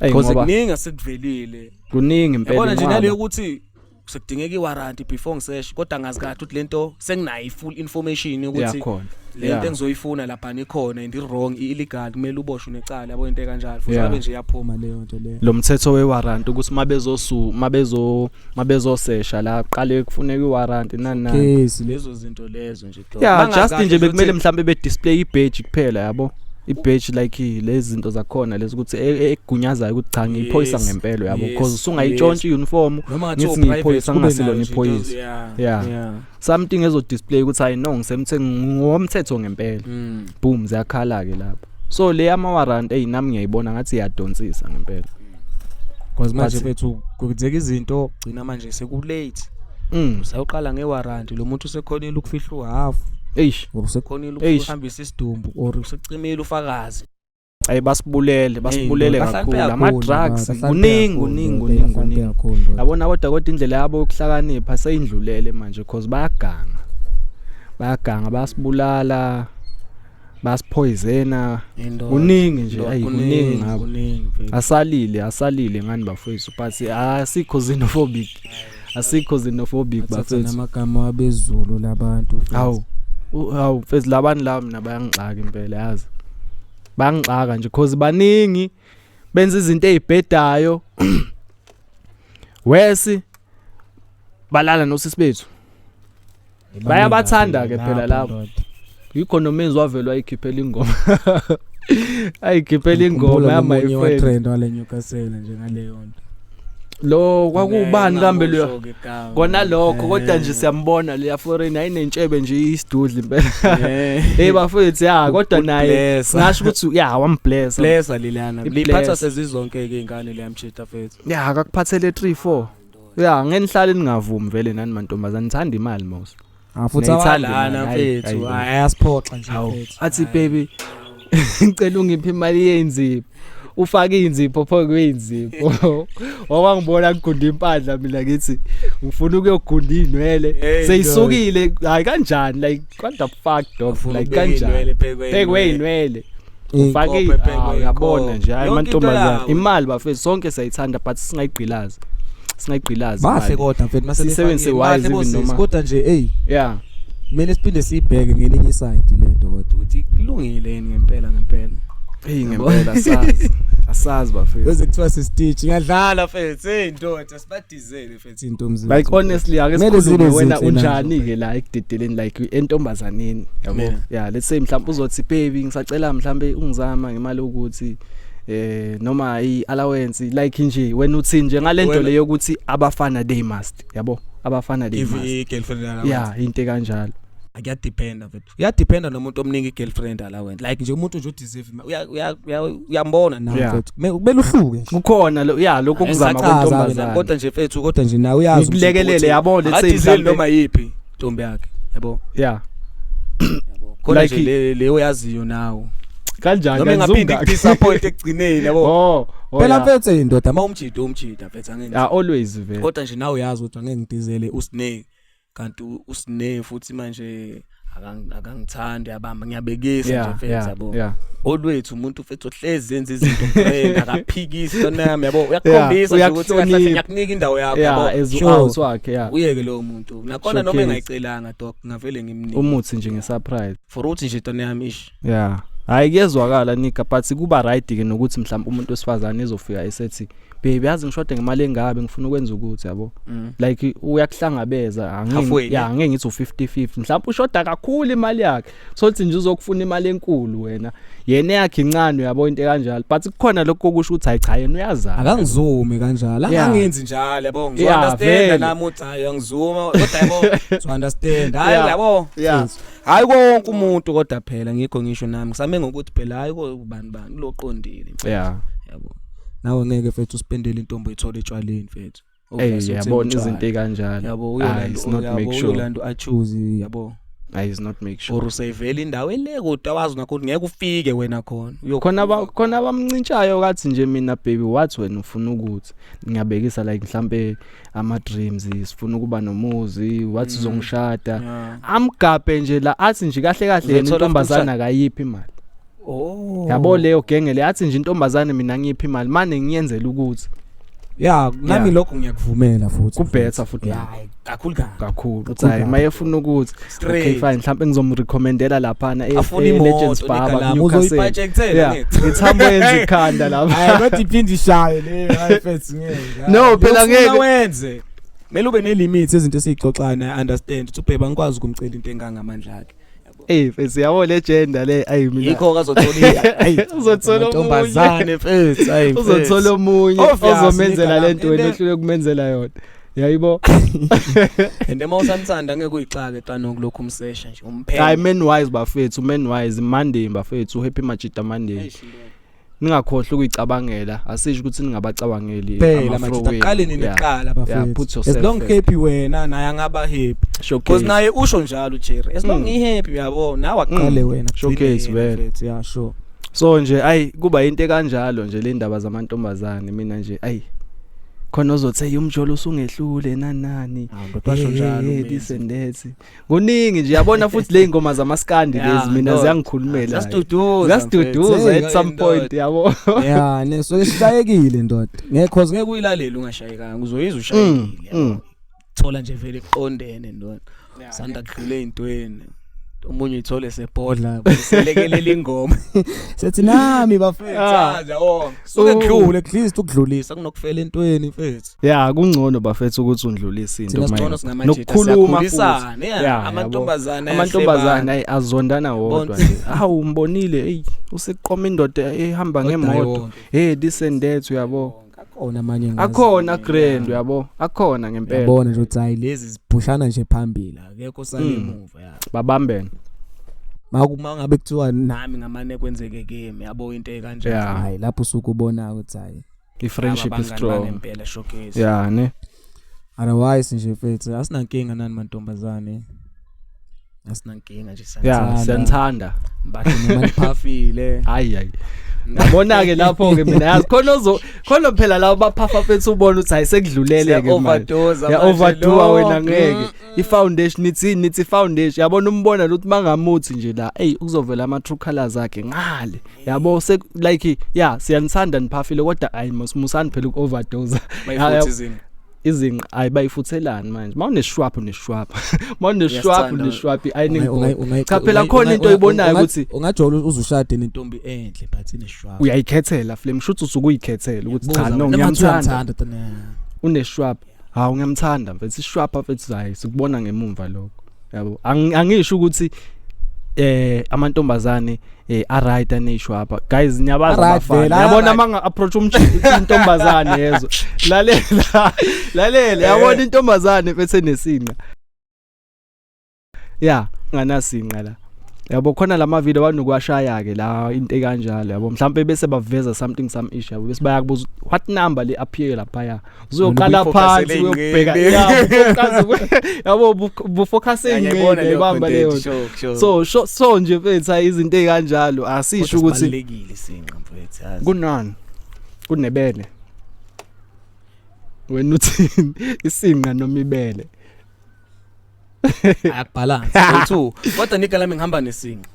Ey, because ngoba kuningi asekuvelile. Kuningi impela. Yabona nje inqwaba. naleyo ukuthi sekudingeka iwarrant before ngisesh, kodwa ngazi kahle ukuthi lento senginayo i-full information ukuthi Yakhona. lento engizoyifuna lapha ikhona and i-wrong, i-illegal, kumele uboshwe necala, yabo, into ekanjalo futhi ngabe nje iyaphuma leyo nto leyo. Lo mthetho wewarrant ukuthi mabezosu mabezo mabezosesha la qale kufuneka iwarrant nani nani. Case le. Lezo zinto lezo nje dog. Yeah, Bangazi just kahle nje bekumele ukuthi- mhlambe be display ibadge kuphela, yabo, ibadge like lezi zinto zakhona lezi ukuthi egunyazayo ukuthi cha, ngiyiphoyisa ngempela, yabo, because usungayitshontsha iuniform Noma ngithi ngathiwa private ngiyiphoyisa kube ngingasilona nayo nje into iphoyisa. Yeah. Something ezo display ukuthi hayi no, ngisemthe ngomthetho ngempela. Boom, ziyakhala ke lapho. So le ama warrant, ey, nami ngiyayibona ngathi iyadonsisa ngempela. Because manje mfethu kwenzeka izinto, gcina manje seku late. Usawuqala ngewarrant, lo muntu usekhonile ukufihla uhalf Eish. Or usekhonile Eish. ukuhambisa isidumbu or usecimile ufakazi. Ayi, basibulele, basibulele Hey, kakhulu ndoda, ama drugs, kuningi, kuningi, kuningi, kuningi, yabona. Kodwa indlela yabo yokuhlakanipha seyindlulele manje because bayaganga, bayaganga, bayasibulala, bayasiphoyizena, kuningi nje, ayi, kuningi ngabo. Kuningi mfethu. Asalile, asalile ngani bafowethu, but asikho xenophobic, asikho xenophobic Bathatha bafethu. namagama wabezulu labantu mfethu. Hawu, hawu mfethu, labantu laba mina bayangixaka impela, yazi, bayangixaka nje cause baningi benza izinto ezibhedayo wesi balala nosisi bethu. Bayabathanda ke phela labo. Ndoda. Yikho nomenzi wavelwa ayikhiphela ingoma, ayikhiphela ingoma Ngikhumbula ya my nomunye friend. watrend wale Newcastle nje ngaleyo nto. Lo kwakubani kambe lo? Ngingamusho-ke igama. Kona lokho, kodwa nje siyambona leya foreign ayinentshebe nje, isidudla impela. Hey bafethu, ya, kodwa naye Blessa. singasho ukuthi ya, wamblessa. Blessa lilana. I-bless. Liphatha sezizonke ke ingane leya mchitha mfethu. Ya, akakuphathele 3 4, ya, ngenihlale ningavumi vele nani mantombazane, nithanda imali mos. Ah, futhi Ngiyayithanda Lana imali, hayi, mfethu, hayi. hayi, ayasiphoxa nje Hawu, mfethu. athi baby, ngicela ungiphe imali yenzipho, ufake inzipho pho kwenzipho, wakwangibona ngigunda impandla mina, ngithi ngifuna ukuyogunda inwele. Hey, Seyisukile, hayi, kanjani, like what the fuck dog, Ufuna like ukubeka kanjani iy'nwele phezu phekwe inwele, ufake Inkophe phezu ah, uyabona kwey'nkophe. nje, hayi, Yonke into amantombazane, yawo. imali bafethu, sonke siyayithanda but singayigqilazi, singayigqilazi Bahle imali. kodwa mfethu mase Sisebenzise befakile. wise Bahle even bosisi, kodwa nje hey, kumele siphinde siyibheke ngelinye iside lento kodwa. Ukuthi kulungile yini ngempela ngempela. Hey, ngempela asazi, asazi bafethu. Bese kuthiwa si-stitch Ngiyadlala mfethu, hey ndoda, sibadizele mfethu intombi zethu. Like honestly, ake Kumele sikhulume zibe wena zinhle nazo. unjani ke la ekudedeleni, like entombazaneni, yabo? Mina. Yeah, let's say mhlawumbe uzothi baby, ngisacela mhlawumbe ungizama ngemali ukuthi noma i-allowance, like nje wena uthini nje ngalento Wena- leyo yokuthi abafana they must, yabo, abafana they Give must i-girlfriend allowance. Yeah, into kanjalo. Akuyadependa mfethu, uyadependa nomuntu omningi i-girlfriend allowance, like nje umuntu nje odeserve uyambona nawe mfethu, kumele uhluke nje. Kukhona lo, yeah, lokho kuzama kwentombazane. Kodwa nje mfethu, kodwa nje nawe uyazi ngikulekelele, yabo, let's say mhlambe noma yipi intombi yakhe, yabo. Yeah. Khona nje le leyo yaziyo nawe. Kanjani? Noma engaphindi kudisappoint ekugcineni, yabo. Oh, phela mfethu indoda uma umjida umjida mfethu, angeke. Yeah, always vele. Kodwa nje nawe uyazi ukuthi angeke ngidizele uSnake, kanti uSnake futhi manje akangithandi, yabamba, ngiyabekisa nje mfethu, yabo. Olwethu umuntu mfethu ohlezi enza izinto grand, akaphikisi lona yami, yabo, uyakukhombisa nje ukuthi kahle kahle ngiyakunika indawo yakho, yabo. As out wakhe, yeah. Uyeke lowo muntu nakhona noma engayicelanga dog, ngavele ngimnike umuthi nje ngesurprise for uthi nje tona yami ish. Yeah, hayi, kuyezwakala nika, but kuba right ke nokuthi mhlawumbe umuntu wesifazane ezofika esethi, "Baby, yazi ngishode ngemali engabe ngifuna ukwenza ukuthi," yabo, like uyakuhlangabeza, angeke Halfway, yeah, angeke ngithi u50 50, mhlawumbe ushoda kakhulu imali yakhe, sothi nje uzokufuna imali enkulu, wena yena yakhe incane, uyabo, into kanjalo, but kukhona lokho okusho ukuthi hayi cha, yena uyazama. Akangizumi kanjalo. Angenzi njalo, yabo, Vele. ngizo-understand nami ukuthi hayi, angizuma, kodwa yabo, ngizo-understand, hayi, yabo. Hayi konke umuntu, kodwa phela ngikho ngisho nami ngisame ngokuthi phela hayi ko bani bani loqondile, yabo. Nawe ngeke mfethu uspendele intombi oyithola etshwaleni mfethu. Hey, yabona izinto ekanjalo. Yabo. Ah, it's not make sure. Uyolanda achoose, yabo. Hayi, is not make sure. Or usayivela indawo ele kude, awazi nakho ukuthi ngeke ufike wena khona. Khona abamncintshayo kathi nje, "Mina baby, wathi wena ufuna ukuthi," ngiyabekisa, like mhlambe ama dreams, sifuna ukuba nomuzi, wathi uzongishada, amgabhe nje la, athi nje kahle kahle yena Uzothola intombazana akayiphi imali. Oh. Yabo, leyo genge le, athi nje intombazane mina ngiphi imali mane ngiyenzela ukuthi Ya, nami lokho ngiyakuvumela futhi. Kubetha futhi. Ya, kakhulu kabi. Kakhulu uthi hayi, mayefuna ukuthi okay Straight. fine, mhlawumbe ngizomrecommendela laphana Afuna imoto, e-Legends Bar nigga lami, Newcastle. uzoyibudgetela, Yeah, ngithi. ngithambo yenza ikhanda lapha. Hayi, kodwa iphinde ishaye leyo, hayi mfethu, ngeke. No, phela Ufuna ngeke. wenze kumele ube nelimit izinto esiyixoxayo naye, understand ukuthi ubheba angikwazi ukumcela into engangamandla akhe. Eh, mfethu, yabo, legenda le, ayi mina. Yikho kazothola Ayi, uzothola omunye. ntombazane mfethu, ayi mfethu. Uzothola omunye Obvious, ozomenzela nigga, lento wena and ohlule kumenzela yona, yayibo. And uma usamthanda ngeke uyixake xa nokulokhu umsesha nje umphenya. Hayi, man wise bafethu, man wise Monday bafethu, happy Majita Monday. Ningakhohlwa ukuyicabangela, asisho ukuthi ningabacabangeli Phela ama-throw majita wenu. qale nini kuqala Yeah, bafethu. put As yourself long first. happy wena naye angaba happy, because naye usho njalo Jerry, as long i-happy, uyabo, nawe aqale wena. Showcase kugcine yena, vele. mfethu, yeah, sure. So nje ayi, kuba into ekanjalo nje le ndaba zamantombazane, mina nje ayi, khona ozothi, "Hey, umjolo usungehlule nani nani." Basho njalo Hey, umenzi. this and that, kuningi nje, yabona, futhi le ngoma zamaskandi lezi mina ndoda. ziyangikhulumela. Ziyasiduduza, Ziyasiduduza mfethu. at some point, yabo. Ya, ne so sishayekile ndoda. Ngeke cause Ngeke uyilalele ungashayekanga, uzoyizwa ushayekile, yabo. Thola nje vele iqondene ndoda, sanda kudlula ey'ntweni, omunye uyithole sebhodla selekelela ingoma. Sethi nami bafethu. Ah. Yabo, Suke kudlule at least ukudlulisa kunokufela entweni mfethu. Ya, kungcono bafethu ukuthi undlulise into Thina manje. Singcono singamajita, Nokukhuluma futhi. siyakhulisana, yeah. Yeah, Amantombazane amantombazane ayi, azondana wodwa Bonke. nje. Hawu, umbonile, ey, useqoma indoda ehamba ngemoto, hey, this and that, uyabo. Akhona amanye ngazi. Akhona grand, uyabo, akhona ngempela. Yabona nje ukuthi hayi, lezi ziphushana nje phambili, akekho osale emuva, ya. Babambene. Makuma ngabe kuthiwa Nami ngamane kwenzeke kimi, yabo, into ekanjalo. Hayi, lapho usuke ubona ukuthi hayi, I-friendship is strong. Ngempela, showcase. Yeah, ne. Otherwise nje mfethu asinankinga nani mantombazane. Asinankinga nje. Yeah, siyanithanda. Mbahle noma niphafile. Hayi hayi, yabona ke lapho ke mina, yazi khona ozo khona phela labo baphafa fethu, ubona ukuthi hayi, sekudlulele ke manje. Overdose. Ya, overdo wena, ngeke. I-foundation ithi nithi foundation, yabona, umbona ukuthi mangamuthi nje la, hey, kuzovela ama true colors akhe ngale, yabo, se like, yeah, siyanithanda niphafile, kodwa ayi musani phela uku-overdose. Bayifuthi izinto. Izinqa ayi, bayifuthelani manje? Mawuneshwaphu uneshwaphu, mawuneshwaphu Uyasithanda. uneshwaphu, ayiningi. Cha phela, khona into oyibonayo ukuthi ungajola uzushade nentombi Intombi enhle but ineshwaphu. Uyayikhethela flame, shuthi usuke uyikhethela ukuthi cha, no, ngiyamthanda, uneshwaphu, hawu, ngiyamthanda mfethu, ishwapha mfethu, hayi, sikubona ngemumva lokho, yabo. Angisho ukuthi amantombazane alright aneshwapha, guys, niyabazi Alright abafana, vele, yabona, alright. manga approach umjita intombazane, yezwa, lalela lalela, yabona, intombazane mfethu enesinqa, yeah. Nganasinqa la, yabo. Khona lama video banokuwashaya ke la, into ekanjalo, yabo. Mhlawumbe bese baveza something, some issue, yabo, bese bayakubuza ukuthi what number le appear lapha. Uzoqala phansi uyobheka, yabo, bufocus engqeni, ibamba leyo. So nje mfethu, hayi, izinto ezikanjalo asisho ukuthi Sibalekile isinqa, mfethu, yazi. Kunani kunebele, wena uthini, isinqa noma ibele? Ayakubalance two, kodwa nigga lami ngihamba nesinqa.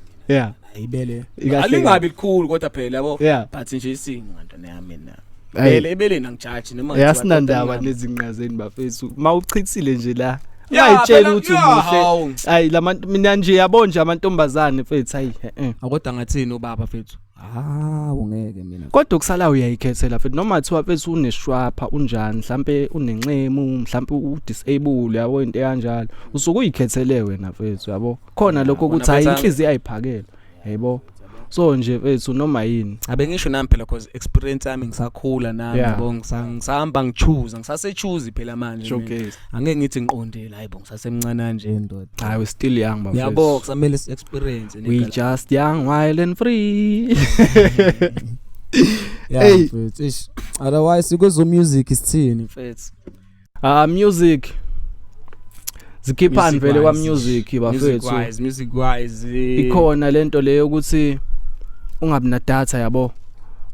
Ibele. Ikahle. Alingabi likhulu kodwa phela, yabo, but nje isinqa, ntwana yami, na ibele, ebeleni angijaji noma Eh, kuthiwa, kodwa asinandaba nezinqazeni, bafethu. Mawuchithile nje la, ungayitsheli ukuthi umuhle. Hawu. Hayi, lamantu mina nje, yabo nje, amantombazane, mfethu, hayi, eh. Kodwa ngathini ubaba, mfethu? Ah, ungeke mina. Kodwa kusala uyayikhethela, mfethu, noma thiwa, mfethu, uneshwapha, unjani, mhlambe unenxemu, mhlambe udisable, yabo, into ekanjalo, usuke uyikhethele wena, mfethu, yabo. Khona lokho wona ukuthi hayi, mfethu, inhliziyo ayiphakele, yabo. So nje, mfethu, noma yini. Abe ngisho nami phela, cause experience yami ngisakhula nami, yabo, ngisahamba ngichoose, ngisase choose phela manje mina. Showcase. Angeke ngithi ngiqondile, hayi bo, ngisasemncane nje, ndoda. Hayi, we still young, bafethu. Yabo, kusamele si experience. We just young, wild and free. Yeah. Hey. Mfethu, ish, otherwise kwezo music isithini, mfethu? Ah, music zikhiphani vele kwa music, bafethu? Wise, music wise, Ikhona lento leyo ukuthi ungabi na data, yabo,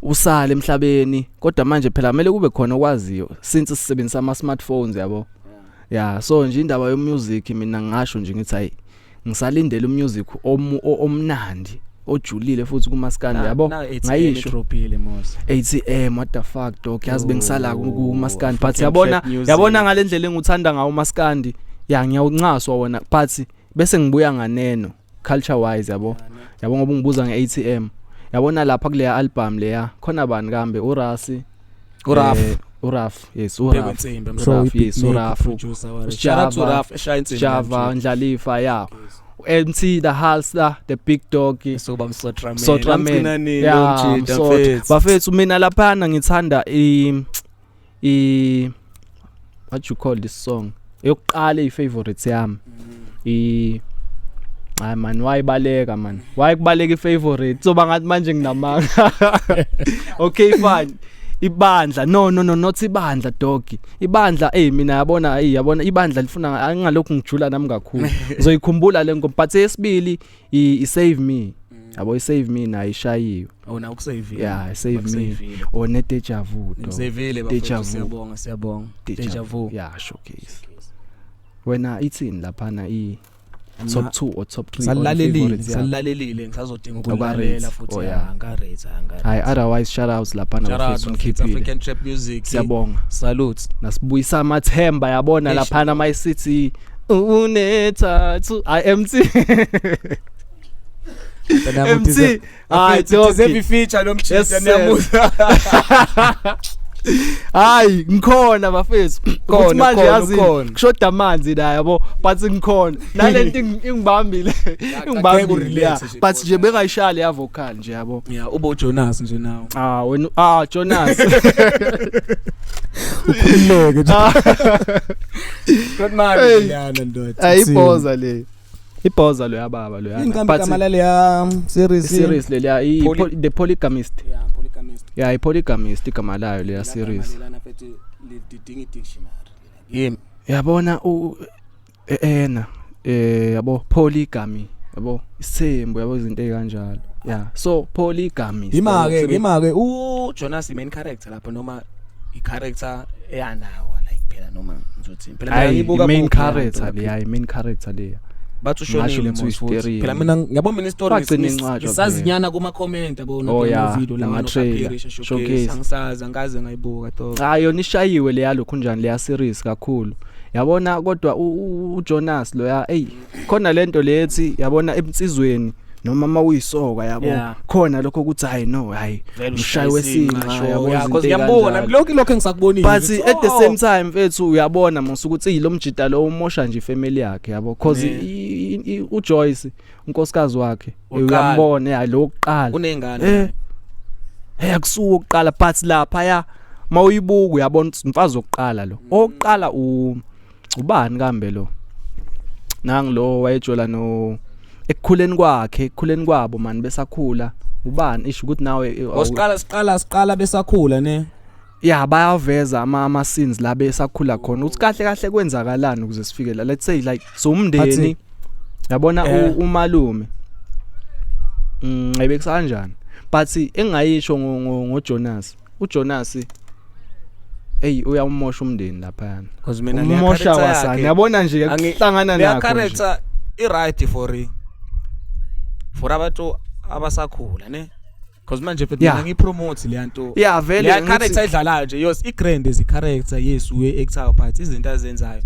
usale emhlabeni. Kodwa manje phela kumele kube khona okwaziyo since sisebenzisa ama smartphones, yabo. Yeah, so nje indaba yo music, mina ngisho nje ngithi hayi, ngisalindele umusic omnandi ojulile futhi kumaskandi, yabo. Ngayisho. Dropile mos. ATM, what the fuck, dog? Yazi bengisala kumaskandi, but African yabona, trap music. yabona ngalendlela engikuthanda ngawo umaskandi, ya, ngiyawuncaswa wona, but bese ngibuya nganeno culture wise, yabo, yabo, ngoba ungibuza ngeATM, yabona, lapha kuleya album leya khona bani kambe, uRasi? uRaf. uRaf, yes, Phekwe uRaf. insimbi. So uRaf, yes, i-beatmaker, uRaf. Producer wa shout out to Java. Raf eshaya insimbi. Java Ndlalifa, ya, MC the Hustler, the big dog. Soba Msotra Man. Msotra Man. Amgcina nini Ya, lo mjita, Msotra. mfethu? Bafethu, mina laphana ngithanda i what you call this song eyokuqala, i-favorite yami, i hayi man, wayibaleka man, wayikubaleka i-favorite, so bangathi manje nginamanga. Okay, fine, ibandla, no, no, no, not ibandla, dog, ibandla. Hey, mina yabona, hey, yabona ibandla lifuna angalokhu ngijula nami kakhulu, ngizoyikhumbula le ngoma. But eyesibili i Save Me, yabo, i Save Me nayo ishayiwe. Oh, na ukusavile. Yeah, i Save Me or ne Deja Vu, dog. Nimsavile. Deja Bafethu, vu. siyabonga, siyabonga. Deja vu. Yeah, showcase. Wena ithini laphana, i top 2 or top 3? Salalelile, salalelile, ngisazodinga ukulalela futhi. Oh, yeah. Angarate, angarate. Hayi, otherwise shout outs laphana, Shout out, bafethu, bafethu, nikhiphile. African trap music. Siyabonga. Salute. Nasibuyisa amathemba, yabona. Eish. Laphana mayisithi unethathu IMT MC, hayi Deserve dog. feature lo mjita. Yes, sir. Niyamuza. Hayi, ngikhona, bafethu. Khona, Ukuthi manje khona, yazi ukhona. kushoda amanzi la, yabo, but ngikhona nalento ingibambile, ingibambile, urelate yeah. nje, But nje bengayishaya leya vocal nje, yabo. Yeah, ubo Jonas nje nawo. Ah, wena, ah, Jonas. Ukhululeke nje. Not mine. Hey. Yana, ndoda. Ayibhoza le, ibhoza lo yababa lo Yini yana. kambe igama laleya series? Series leliya, the Polygamist. Yeah, Polygamist. Yeah, i Polygamist igama layo leya series. Lana mfethu lidinga i-dictionary. Yimi. Yabona, u ena yabo, polygamy, yabo, isithembu, yabo, izinto ezikanjalo. Yeah, so polygamy. Ima-ke, ima-ke. U Jonas i main character lapha noma i character eyanawa, like phela noma ngizothini phela, mina hayi, ngibuka main kuphi character lapho. leya, i main character leya. Bathi Ngasho ushonile ukuthi mos futhi. uyisterile. Phela mina ngiyabona mina istory Wagcina incwatshwa ngisazinyana kuma comment, yabona. Oh, yeah, Video la nama-trailer, showcase. Showcase. Angisazi, angikaze ngayibuka, dog. Cha, yona ishayiwe leya, lokhu njani leya series kakhulu, yabona. Kodwa uJonas loya, ey, khona lento lethi, yabona, emnsizweni noma mawuyisoka, yabo, khona lokho ukuthi hayi, no, hayi, Vele umshayi wesinqa, yabo, yeah, izinto cause ngiyabona ey'kanjalo. lokho lokho engisakubonile. But at the same time, mfethu, uyabona mos ukuthi lo mjita lo umosha nje ifamily yakhe, yabo, cause uJoyce, unkosikazi wakhe, Wokuqala. uyambona, ya, lo wokuqala. Unengane. Akusuka ukuqala, but lapha ya, mawuyibuka uyabona ukuthi umfazi wokuqala lo, owokuqala ubani kambe lo, nangi lo wayejola no Ekukhuleni kwakhe, ekukhuleni kwabo man besakhula ubani isho ukuthi nawe Osiqala siqala siqala besakhula ne. Yeah, bayaveza ama scenes la besakhula khona ukuthi kahle kahle kwenzakalani ukuze sifike la. Let's say like so umndeni yabona umalume ayibekisa kanjani, but engayisho ngo Jonas, uJonas hey uyawumosha umndeni lapha. Because mina leya character wasani yabona nje kuhlangana nakho. Leya character i right for abantu abasakhula ne, because manje mfethu mina ngipromote le nto. Yeah, vele. Leya character idlalayo nje yos i grand as i character, yes, uye actor, but izinto azenzayo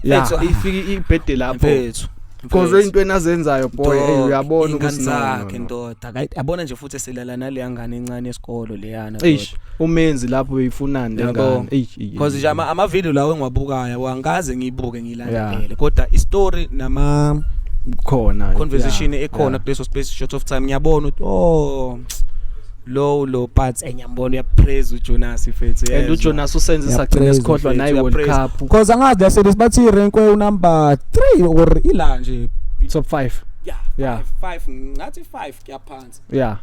Yeah, ifike ibhede lapho mfethu. Because into azenzayo boy, hey, uyabona ukuthi zakhe ndoda yabona nje futhi eselala naleya ngane encane esikolo leyana. Eish, umenzi lapho uyifunani lengane? Eish, because nje ama video lawo engiwabukayo angikaze ngiyibuke ngiyilandele, kodwa i story nama khona conversation ekhona kuleso space short of time ngiyabona ukuthi oh lo but engiyambona uyapraise uJonas mfethu. And uJonas usenze sagcina sikhohlwa nayi World Cup. Because angazi la series bathi rank number 3 or ila nje top 5. Yeah, 5 ngathi 5 kuyaphansi. Yeah,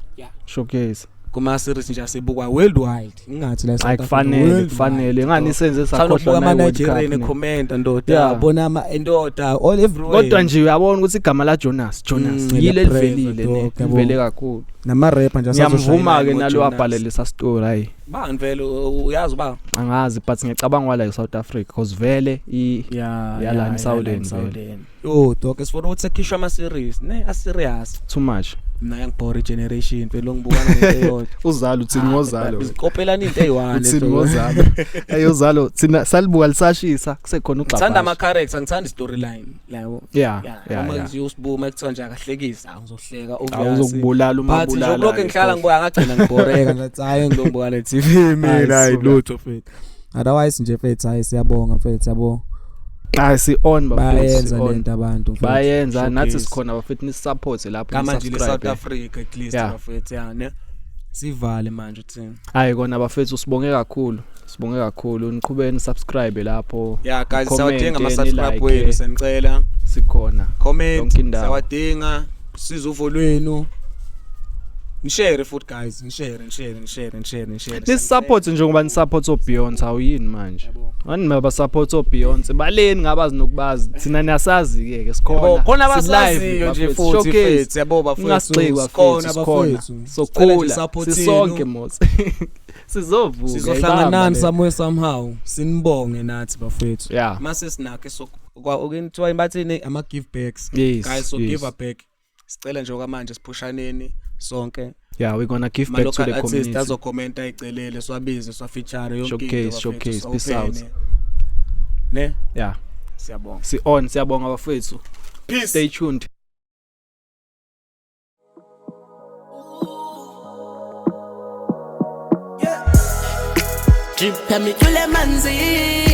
showcase kuma series nje asebukwa worldwide, ngingathi la South Africa kufanele ngani senze sakhohlwa nayi World Cup. Comment ndoda, bona ama ndoda all everywhere. Kodwa nje uyabona ukuthi igama la Jonas yile livelile ne, livele kakhulu. Nama rapper nje. Ngiyamvuma ke nalo abhalele lesa story, hayi. Bani vele uyazi ba? Angazi, but ngiyacabanga wala eSouth Africa because vele i yala eSouthern vele. Yo dog, sifuna ukuthi sekhishwa ama series ne, a serious. Too much. Mina yangibore generation phela ngibukana nento eyodwa. Uzalo uthini ngozalo? Izikopelana into eyi-one. Uthini ngozalo? Ayozalo thina salibuka lisashisa kusekhona ugxabha. Ngithanda ama character, ngithanda storyline yabo. Yeah. Uma ngiyosibuka kuthiwa nje akahlekisa, ngizohleka obviously. Awuzokubulala uma bulala. But nje ngihlala ngibuka ngagcina ngiboreka ngathi hayi ngizobuka le TV mina hayi lutho mfethu. Otherwise nje mfethu hayi siyabonga mfethu yabo. Hayi si on bafethu, bayenza lento abantu mfethu. Bayenza nathi sikhona bafethu, ni support lapho. Manje le South Africa at least bafethu yani. Sivale manje uthini? Hayi kona bafethu sibonge kakhulu. Sibonge kakhulu, niqhubeni subscribe lapho. Yeah guys, siyawadinga ama subscribe wenu, siyanicela. Sikhona. Comment, siyawadinga. Siza uvo lwenu. Nishare futhi guys, nishare. Ni support njengoba ni support oBeyonce awuyini manje. Mani maba support oBeyonce baleni ngabazi nokubazi thina niyasazi ke ke sikhona. Khona abasaziyo nje futhi mfethu yabo bafethu sikhona bafethu. Sokhula sisonke mos. Sizovuka sizohlangana nani somewhere somehow sinibonge nathi bafethu. Mase sinakhe so okuthiwa bathini ama give backs guys, so give a back. Sicela nje okwamanje siphushaneni sonke. Yeah, we're gonna give back to the community. Azokhomenta ayicelele swabize swafeature yonke into. Showcase, peace out. Ne? Yeah. Siyabonga. Si on, siyabonga bafethu. Peace. Stay tuned. Drip yami kule manzi.